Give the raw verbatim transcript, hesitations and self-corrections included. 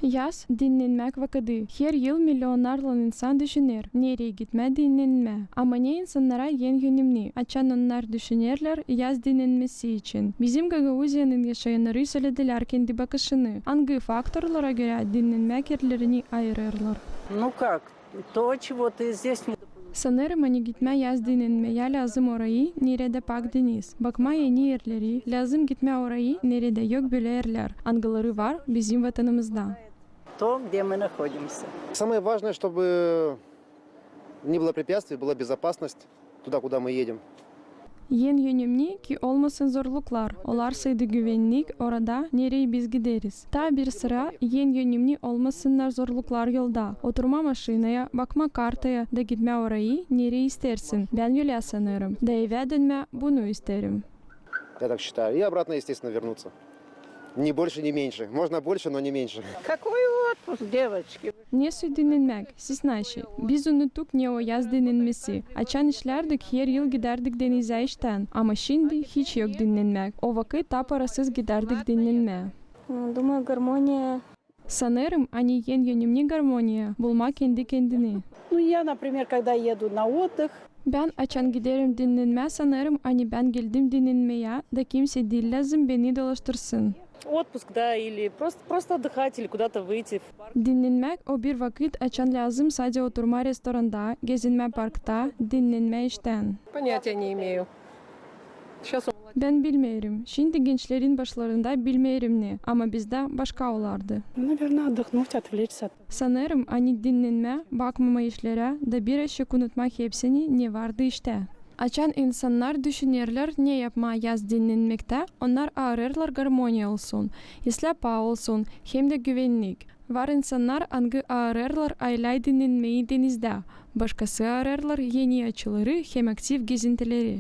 Yaz dinnenmäk vakıdı. Her yıl milyonnarlan insan düşüner, nereyi gitmää dinnenmää. Ama ne insannara en önemni, açan onnar düşünerlär yaz dinnenmesi için? Bizim Gagauziyanın yaşayannarı söledilär kendi bakışını, angı faktorlara görä dinnenmäk erlerini ayırêrlar. Ну как, то, чего ты здесь не... Sanêrım, ani gitmää yaz dinnenmeyä lääzım orayı, neredä pak deniz. Bakmaa eni erleri, lääzım gitmää orayı, neredä yok bölä erlär, angıları var bizim vatanımızda. То, где мы находимся. Самое важное, чтобы не было препятствий, была безопасность туда, куда мы едем. En önemni, ki olmasın zorluklar, olarsaydı güvennik orada, nereyi biz gideriz. Taa bir sıra, en önemni, olmasınnar zorluklar yolda. Oturmaa maşinaya, bakmaa kartaya da gitmää orayı, nereyi istersin. Bän ölä sanêrım. Da evä dönmää, bunu isterim. Я так считаю. И обратно, естественно, вернуться. Ни больше, ни меньше. Можно больше, но не меньше. Какой отпуск, девочки? Ne soy dinnenmäk, siz naşi? Biz unuttuk, ne o yaz dinnenmesi. Açan işlärdik, her yıl gidärdik denizä iştän. Ama şindi hiç yok dinnenmäk. O vakıt taa parasız gidärdik dinnenmää. Думаю, гармония. Sanêrım, ani en önemni garmoniya, bulmaa kendi-kendini. Ну, я, например, когда еду на отдых. Bän açan giderim dinnenmää, sanêrım, ani bän geldim dinnenmeyä, da kimsey diil lääzım beni dolaştırsın. Отпуск, да, или просто, просто отдыхать, или куда-то выйти в парк. Dinnenmäk o bir vakıt, açan lääzım sade oturmaa restoranda, gezinmää parkta, dinnenmää iştän. Понятия не имею. Сейчас у молодёжи. Bän bilmeerim. Şindi gençlerin başlarında bilmeerim ne, ama bizdä başka olardı. Наверное, отдохнуть, отвлечься. Sanêrım, ani dinnenmää, bakmamaa işlerä da birazçık unutmaa hepsini, ne vardı iştä. Açan insannar düşünerlär, ne yapmaa yaz dinnenmektä, onnar aarêêrlar garmoniya olsun, islää paa olsun, hem dä güvennik. Var insannar, angı aarêêrlar aylay dinnenmeyi denizdä, başkası aarêêrlar eni açıları hem aktiv gezintileri.